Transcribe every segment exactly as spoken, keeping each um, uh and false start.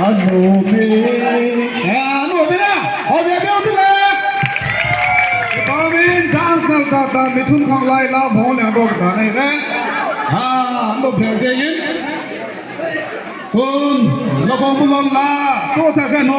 Anubi. Eh, anubi na. Hobi, hobi, hobi le. Performing dance na ta ta Mithun Khanglai la bhong le bok ta nei le. Ha, lo bhel je yin. Sun, lo bhong lo la. To ta ka no.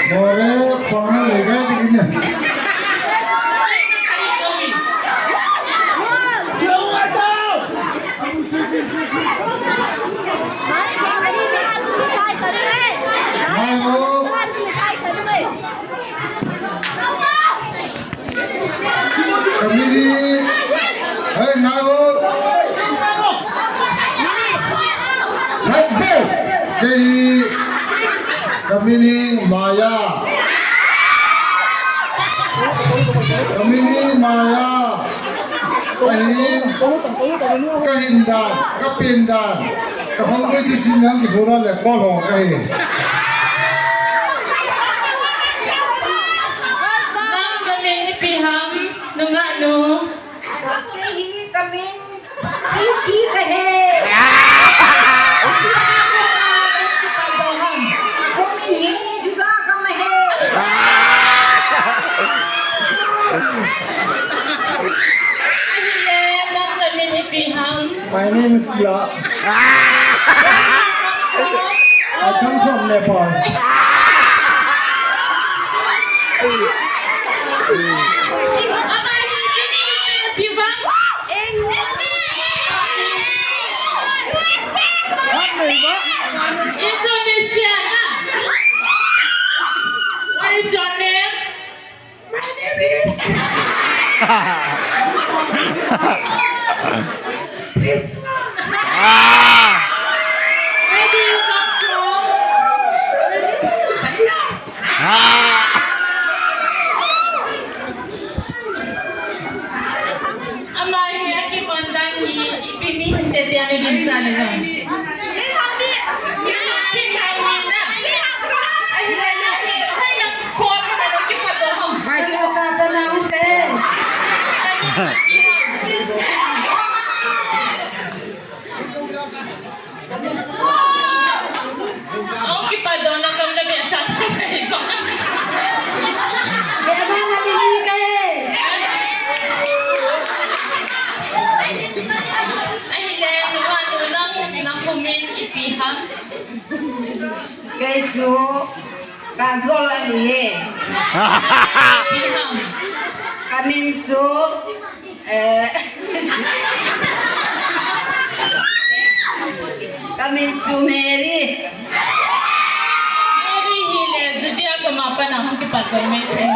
More, panga le gai di ne. Ngai mo. Ka min hi, hei, ngai o. Ngai o. Kei hi, ka min hi Maya. Ka min hi Maya. Ka hin, ka hin dan, ka pen dan. Ka hong koi tu sin yang ki hura le ko lo ka hi. Nang ka min ipi ham, nungah nu. Kei hi ka min Vicky ka hi. Ka min hi Duga ka ma hi. Ahile, nang ka min ipi ham. My name is La. I come from Nepal. Indonesia na. What is your name? My name is Priscilla. Where do you come from? China. Ama hi akipan dan hi ipi mi hinte tia nagin sa na jong. Aung kipadon na kam na biasa. Beba na lini kai. Ahile, nungah nu nang, nang ka min ipi ham. Kei chu Kajol ahi e. Ipi ham. Ka min chu Eh, ka min chu Mary. Mary hi le Judea kama pana hung kipat jong Mary.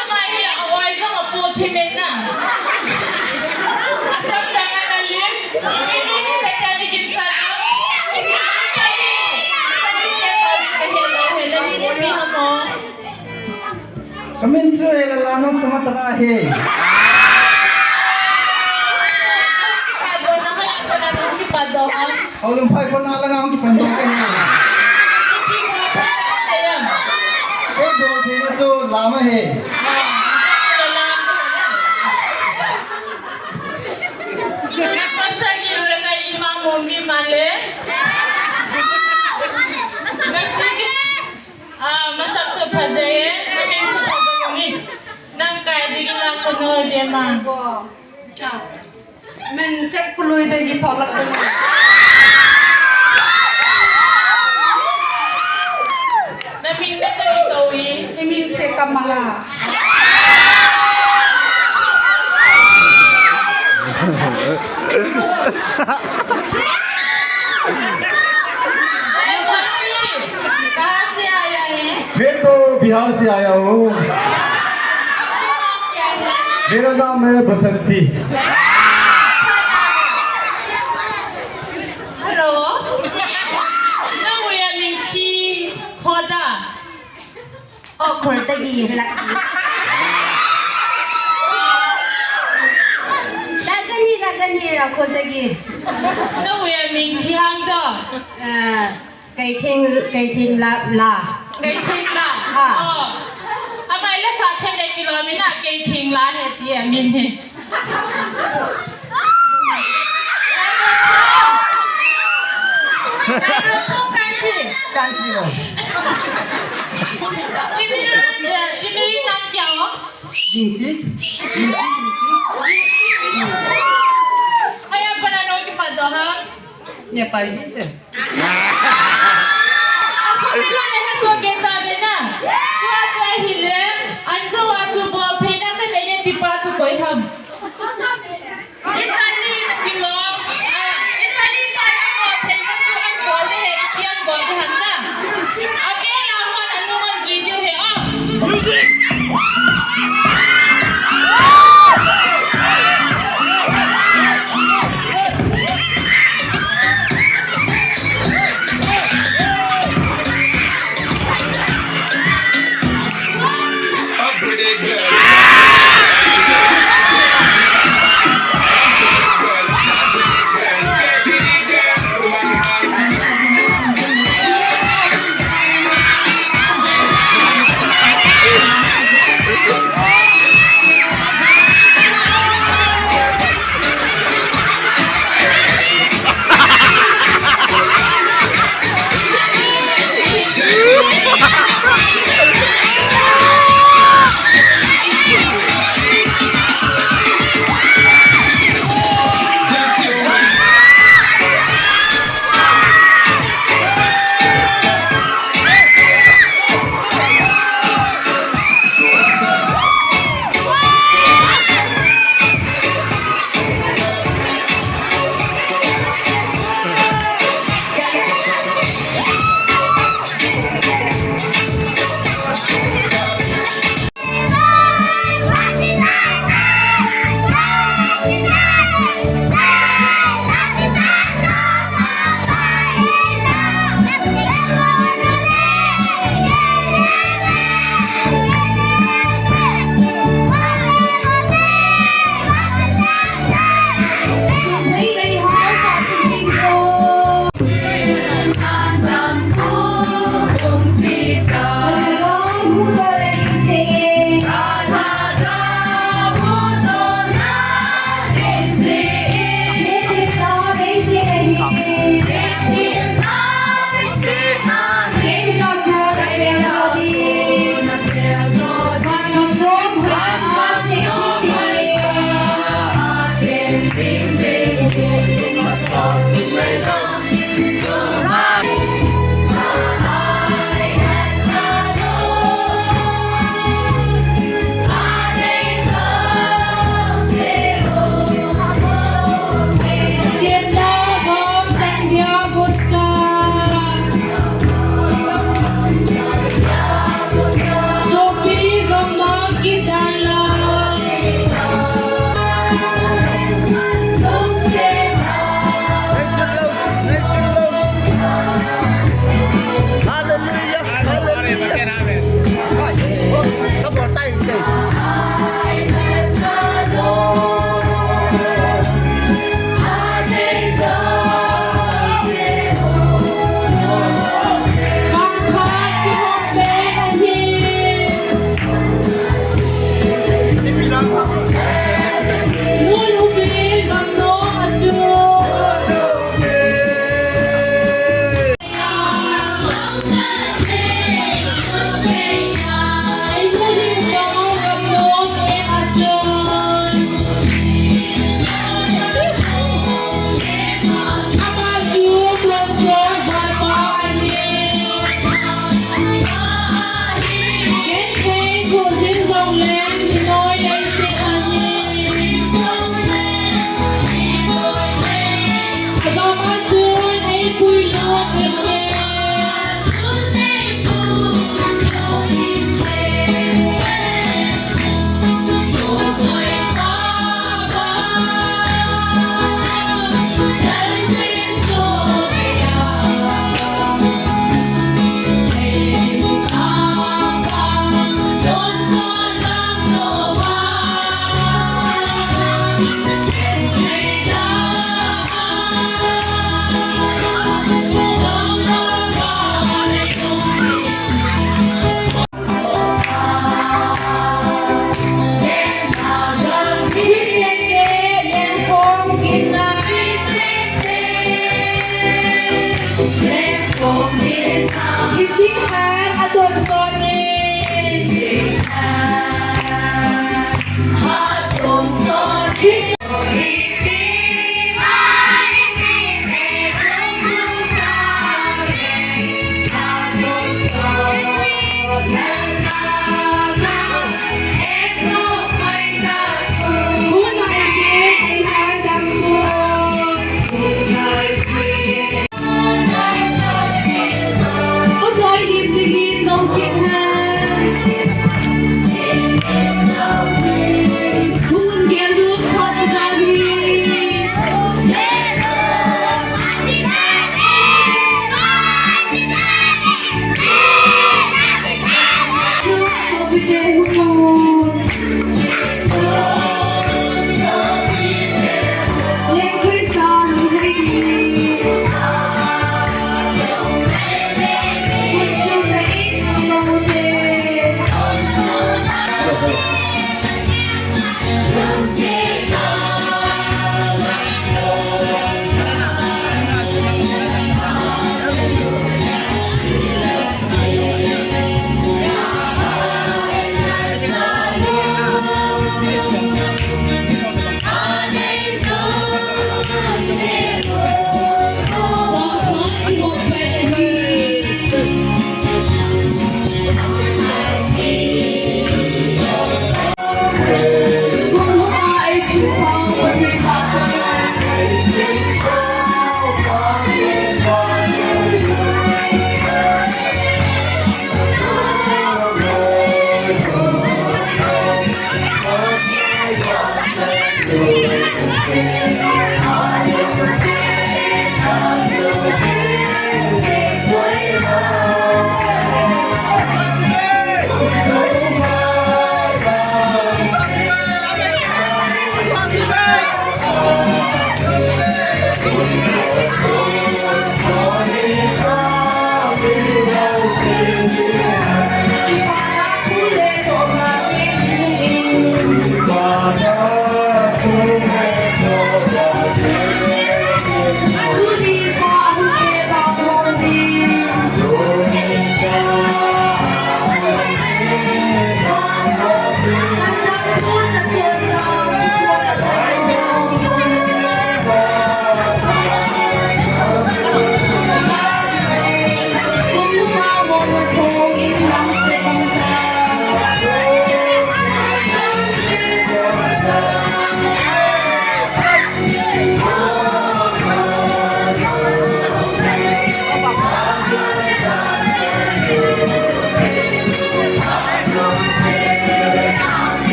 Ama hi a oi jong apo thi men na. Asam dang ana lim. Ka min chu Hela Lama Samatra ahi. Houlim phai kona langa hung kipan dong ka hi. Kei dol theina chu Lama ahi. Pasal ni orang ai imam mumbi male. Masih, ah, masak su phajai, masak su phajai ni. Nang kai digi la kono de ma. Min check pului de gi tholak. Na min na ka min tau hi. I min se Kamala. कहाँ से आया है? मैं तो बिहार से आया हूँ। मेरा नाम है बसंती। Hello. Nang uya min khi khoda. Oh, Khultagi, lagi. Lagani, lagani, ah, Khultagi. Nang uya min khi ham to. Ah, Keithing, Keithing La, La. Keithing La. Ha. Oh. Amai la sa thei le kilomina Keithing La he ti amin he. Kansi lo. Timiri, eh, Timiri nam kya ho? Jingsi. Jingsi, Jingsi. Kaya pala no ki pado ha? Nepali se. Ako pala na ha so ke sa de na. Kwa kwa hile. Anjo wa tu bo phe na ka ne ye tipa tu koi ham. Italy na kimo, ah, Italy pa na ko, thei na tu an ko de, pian ko de han na. Abe la ho na nu man zui de he, ah. Music! Up with it, girl.